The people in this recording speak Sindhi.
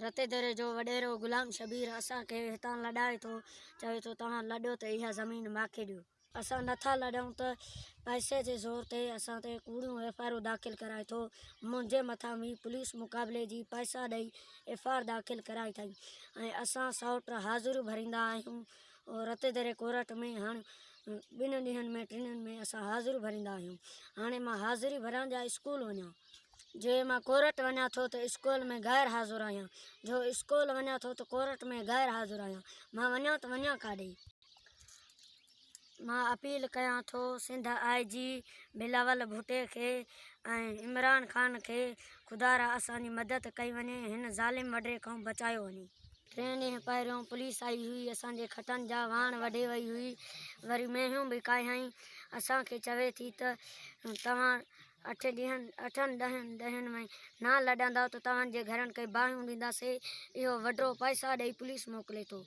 رتيديري جو وڏيرو غلام شبير اسان کي هتان لڏائي ٿو، چوي ٿو توهان لڏو ته اها زمين ماکي ڏيو. اسان نٿا لڏون ته پئسي جي زور تي اسان تي ڪوڙيون ايف I آرون داخل ڪرائي ٿو. منهنجي مٿان به پوليس مقابلي جي پئسا ڏئي ايف I R داخل ڪرائي اٿائين ۽ اسان سئوٽ حاضريون ڀريندا آهيون رتيديري ڪورٽ ۾ هاڻ ٻن ڏينهن ۾ ٽن ڏينهن ۾ اسان حاضريون ڀريندا آهيون. هاڻي مان حاضري ڀريان يا اسڪول وڃان. جي مان ڪورٽ وڃان ٿو ته اسڪول ۾ غير حاضر آهيان، جو اسڪول وڃان ٿو ته ڪورٽ ۾ غير حاضر آهيان، مان وڃان ته وڃان ڪاڏي؟ مان اپيل ڪيان ٿو سنڌ آء جي بلاول ڀٽي کي ۽ عمران خان کي خدارا اسان جي مدد ڪئي وڃي هن ظالم وڏيري کان بچايو وڃي. ٽئين ڏينهن پهريون پوليس آئي هئي اسان جي کٽن جا واڻ وڍي وئي هئي وري مينهون به ڪاهيائين اسان کي چوي ٿي ته توهان اٺ ڏينهن اٺن ڏهن ڏينهن ۾ نه لڏندؤ ته توهان جي گهرن کي باهيون ڏينداسين اهو وڏيرو پئسا ڏئي پوليس موڪلي ٿو.